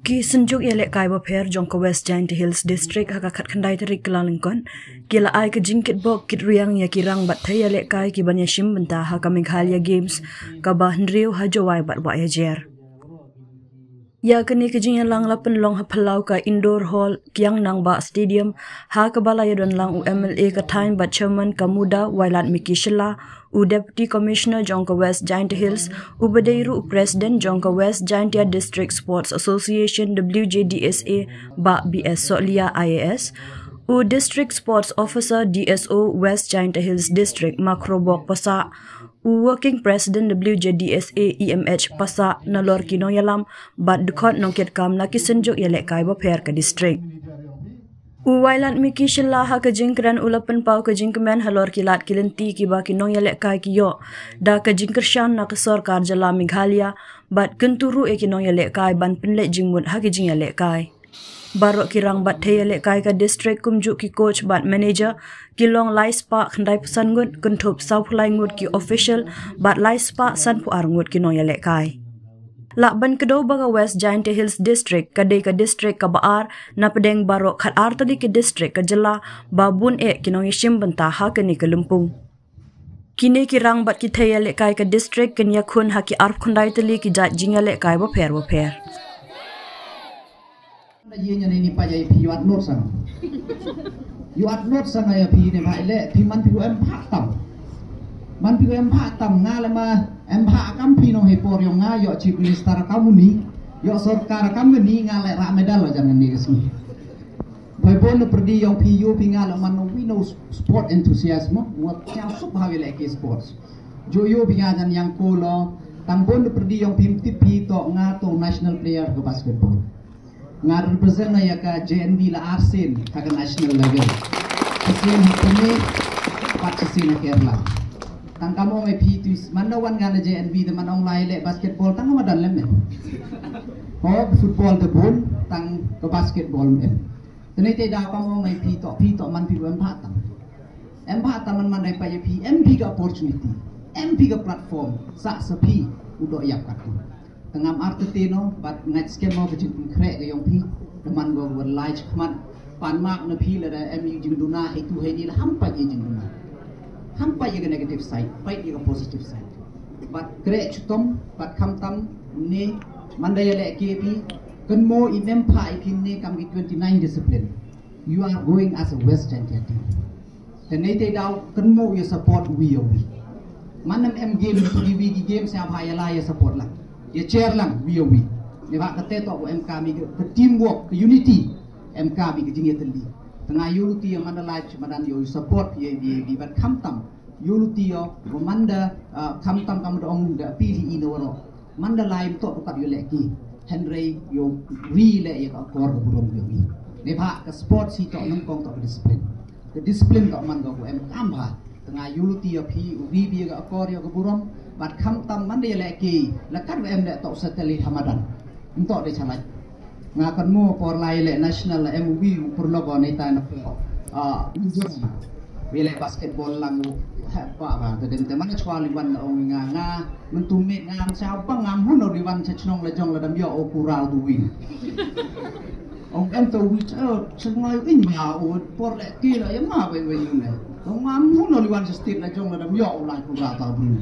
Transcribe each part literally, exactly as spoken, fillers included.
Ki synjuk ïalehkai bapher jong ka West Jaintia Hills District ha ka khatkhyndai tarik Kyllalyngkot ki la ai ka jingkitbok kitriang ïa ki rang bad thei ïalehkai ki ban ïashim bynta ha ka Meghalaya Games kaba hynriew ha Jowai bad Wahiajer. Ïa kane ka jingïalang la pynlong ha phyllaw ka Indoor Hall Kiang Nangbah Stadium, ha kaba la ïadonlang u M L A ka thaiñ bad Chairman ka MUDA, Wailadmiki Shylla, u Deputy Commissioner jong ka West Jaintia Hills, u ba dei ruh u President jong ka West Jaintia District Sports Association, W J D S A, Bah B S Sohliya, I A S, u District Sports Officer, D S O, West Jaintia Hills District, Makhrawbok Passah, u Working President W J D S A, E M H Passah, nalor ki nongïalam bad dkhot nongkitkam na ki synjuk ïalehkai bapher ka district. U Wailadmiki Shylla ha ka jingkren u la pynpaw ka jingkmen halor ki lad ki lynti kiba ki nongïalehkai ki ïoh da ka jingkyrshan na ka sorkar jylla Meghalaya bad kyntu ruh ïa ki nongïalehkai ban pynleit jingmut ha ki jingïalehkai. Baroh ki rang bad thei ïalehkai ka district kumjuh ki coach bad manager ki long lai spah khyndai phew san ngut, kynthup saw phew lai ngut ki official bad lai spah san phew ar ngut ki nongïalehkai. Lah ban kdew ba ka West Jaintia Hills District ka dei ka district kaba ar na pdeng baroh khatar tylli ki district ka jylla ba bun eh ki nongïashim bynta ha kane ka lympung. Kine ki rang bad ki thei ïalehkai ka district kin ïakhun ha ki arphew khyndai tylli ki jait jingïalehkai bapher bapher. Na ye nya ni pa jai phi yuat not sang. Yuat not sang ya phi ne ba le phi man phi em pha tam. Man phi em pha tam nga le ma em pha kam phi nong he por yong nga yo chief minister kam ni. Yo sorkar kam ni nga le ra medal la jan ni ka sngi. Bai bon na perdi yong phi yo phi nga le man no we know sport enthusiasm. Wa kya suk ha le ke sports. Jo yo phi nga jan yang ko lo. Tang bon na perdi yong phi tip phi to nga to national player ko basketball. Nga represent na ya ka J N V la arsen ha ka national level. Shisien ha Pune, pat shisien ha Kerala. Tang kam ong ai phi tu man da wan nga na J N V da man ong lai le basketball tang ma dan lem. Ho football da bun tang ka basketball em. Tene te da kam ong ai phi to phi to man phi em pha tam. Em pha tam man man dai pa ya phi em phi ka opportunity. Em phi ka platform sa sa phi u do yap kat. Tengam artatino bad ngait skemo ka jingpynkhreh ka yong phi. Teman go wer lai chkhmat pan mak na phi lada em yu jingduna hei tu hei ni la ham pat ye jingduna. Ham pat ye ka negative side, pat ye ka positive side. Bad kreh chutom bad kham tam ne manda ya le ke phi. Kan mo i mem pha i phi ne kam ki twenty nine discipline. You are going as a West Jaintia team. Te nei te daw kan mo ya support wi ya wi. Manam em game tu di wi di game sa bha ya la ya support lang. Ya chair lang wi ya wi. Ne ba ka te to ko em ka mi ka teamwork, ka unity. Em ka mi ka jing ya teli. Tanga unity ya manda la chi madan yo support ya wi ya wi ban kham tam. Unity yo ko manda kham tam kam dong da pi hi ino ro. Manda lai to ko kat yo le ki. Henry yo ri le ya ka kor ko burom yo wi. Ne ba ka sports hi to nang kong to ka discipline. Ka discipline ka man ka ku em kam ba. Tanga unity ya phi u bi bi ka akor ya ka burom. Bat kham tam man de le ki la kat em le to settle hamadan. Nto de chalai. Nga kan mo por lai le national la M V u purno ko ne ta na po. Ah, bi le basketball lang u ha pa ba te dem te man chwa li wan ong nga nga. Mentu me ngam sa pa ngam huno di wan sa chnong la jong la dam yo o kura du win. Ong em to wi cha chngai in ma o por le ki la ya ma bai bai ne. Ong ngam huno di wan sa stit la jong la dam yo o la kura ta bun.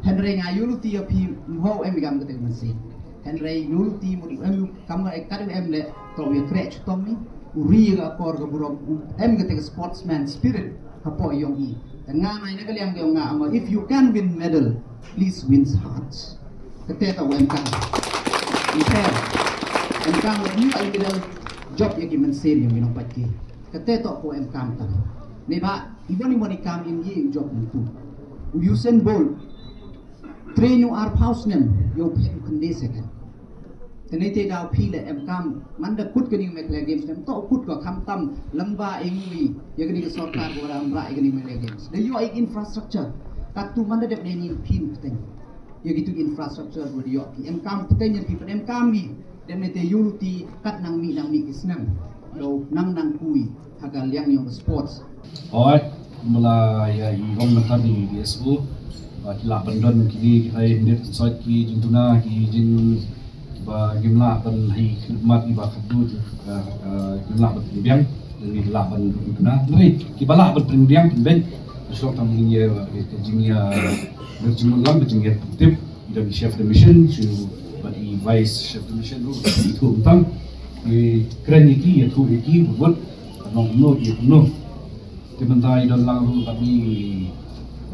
Henry nga yulu ti ya phi ho em gam kete mensi. Henry yulu ti mo di em kam nga e kat em le to wi krech tom ni. U ri ga kor ga burom em kete sportsman spirit. Hapo yong i. Te nga nai na ka liang yong nga amo if you can win medal, please win hearts. Kete to em kam. Ni ter. Em kam ni ai medal job ya ki mensin yong inong pat ki. Kete to ko em kam ta. Ne ba ibo ni mo ni kam in ye job ni tu. U Usain Bolt train u ar phaw snem yo phi u kende second. Tene te daw phi le em kam manda kut kani Meghalaya Games nem to kut ko kham tam lamba e ngui ya kani ka sorkar ko da amra e kani Meghalaya Games. Da yo ek infrastructure kat tu manda dep ne ni phin pteng. Ya gitu infrastructure ko da yo ki em kam pteng ya ki em kam ni dem ne te yulu ti kat nang mi nang mi ki snem. Lo nang nang kui ha ka liang yong sports. Oi, mala ya i hong na kan di D S O. Ba ki la ban don ki ni ki hai nit soi ki jingtuna ki jing Ba ngim lah ban hi khidmat iba khadduh, eh, eh, ngim lah ban pynbiang, dan ngim lah ban pynbiang. Hynrei kiba lah ban pynbiang pynbiang. Shuwa tang ngin ïa, eh, ka jingïa, ka jingïalam, ka jingïatip, i don chef de mission, shu bad i vice chef de mission ruh, i tu tang. I kren ïa ki, ïathuh ïa ki, bud, nong no, ïa no. Te mynta i don lang ruh bad ngi,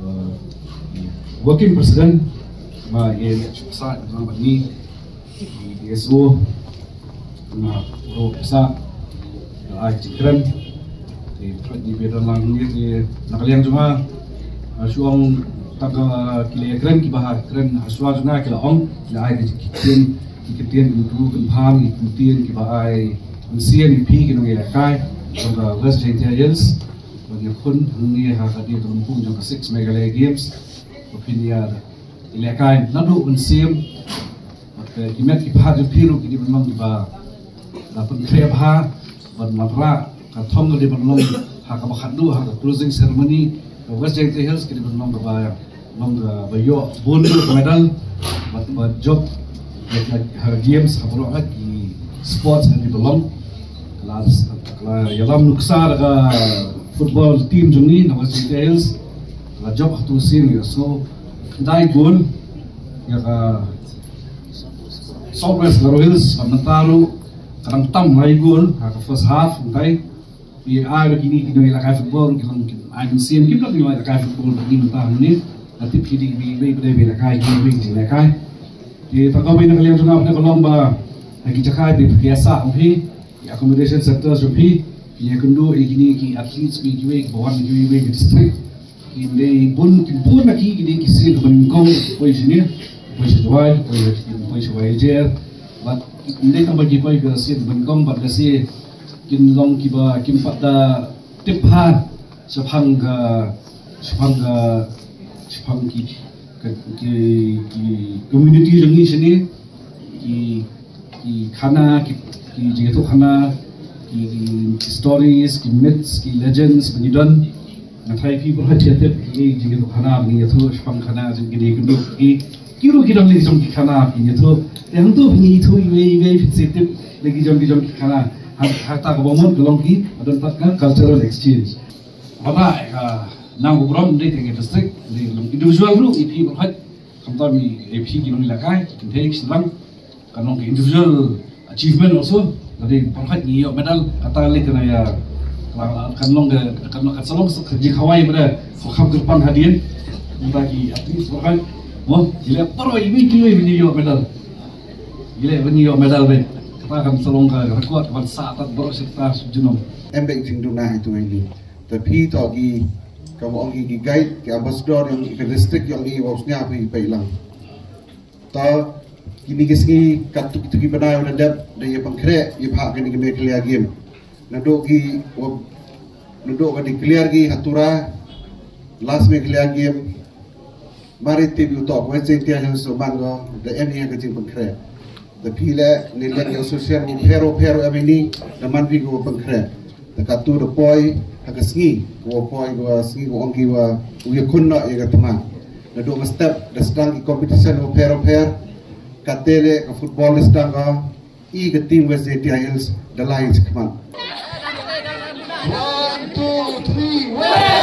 eh, working president, ma ïa ïa shu pisa don lang bad ngi, i D S O, ma ruh pisa, ai jingkren. Te pynban i don lang ngi te na ka liang jong nga, ah, shu ong tang ka ki la kren kiba ha kren ha shuwa jong nga ki la ong, ki la ai ki ktien, ki ktien ki tu kan pham, ki ktien kiba ai mynsiem ïa phi ki nongïalehkai jong ka West Jaintia Hills. Ban ïakhun hangne ha ka dei ka lympung jong ka six Meghalaya Games. Ba phin ïa lehkai naduh mynsiem. Bad, eh, ki met ki phad jong phi ruh ki dei ban long kiba la pynkhreh bha. Bad marwei ka thong ka dei ban long ha kaba khatduh ha ka closing ceremony. Ka West Jaintia Hills ka dei ban long kaba long kaba ïoh bun ka medal. Bad ba jop ha ka games ha baroh ki sports ka dei ban long. Ka la, ka la ïalam nuksa da ka football team jong ngi na West Jaintia Hills. Ka la jop ha tu sien ïa so khyndai goal ïa ka South West Garo Hills. Bad mynta ruh ka dang tam lai goal ha ka first half mynta. Ïa ai ba kine ki nongïalehkai football ki long ki ai mynsiem ki long ki nongïalehkai football ba ngi mynta hangne. Nga tip ki dei ki wei ba dei ba ïalehkai ki wei ki ïalehkai. Te tang kawei na ka liang jong nga ka long ba ha ki jaka ba phi ïa sah ong phi, ki accommodation centers jong phi, phi ïakynduh ïa kine ki athletes kiwei kiwei kiba wan kiwei kiwei ki district. Ki dei bun, ki bun na ki, ki dei ki sien kiba nyngkong ki poi shane, ki poi sha Jowai, ki poi, ki poi sha Wahiajer. Bad ki dei tang ba ki poi ka sien kiba nyngkong bad lehse kin long kiba kim pat da tip bha shaphang ka, shaphang ka, shaphang ki, ka, ki, ki community jong ngi shane, ki, ki khana, ki, ki jingïathuhkhana, ki, ki stories, ki myths, ki legends ba ngi don. Nga tharai phi baroh phi tip ki jingïathuhkhana ba ngi ïathuh shaphang khana jong ki dei kynduh ki, ki ruh ki don lei jong ki khana ba ngi ïathuh. Te hangto ba ngi ïathuh iwei iwei phi sa tip lei ki jong ki jong ki khana. Ha, ha kata kaba mut ka long ki, ba don pat ka cultural exchange. Ba ka, ah, nang u burom dei tang ïa district, dei long individual ruh, i phi baroh. Khamtam i, i phi ki nongïalehkai, ki kynthei ki shynrang. Kan long ki individual achievement also. Lada baroh ngi ïoh medal, kata lei kan ïa, kan long ka, kan long ka sa long ka jingkhawai ba da, ba kham kyrpang hadien. Mynta ki athletes baroh. Mo, ngi leh baroh iwei iwei ban ïoh medal. Ngi leh ban ïoh medal beit. Kata kan sa long ka record ban sah tad baroh shi katta shi junom. Em beit jingduna ïa tu ïa ni. Te phi to ki, kaba ong ki, ki guide, ki ambassador jong ki district jong ngi, ba u sngap ïa phi lang. To kine ki sngi katto katto ki bnai ba la dep, da ïa pynkhreh ïa bha kane ka Meghalaya Game. Naduh ki wa, naduh ka declare ki ha Tura last Meghalaya Game. Mar ïa tip ïa u tok West Jaintia Hills u man ko, da em ïa ka jingpynkhreh. Da phi leh ne leh ïa u social, u phero phero em ïa ni, da man phi ko pynkhreh. Da katu da poi ha ka sngi, ko poi ko sngi ko ong ki wa u ïakhun noh ïa ka thma. Naduh ka step da sdang ki competition u phero pher. Kate leh ka football da sdang ko. I ka team West Jaintia Hills da lai shakhmat. One, two, three, West!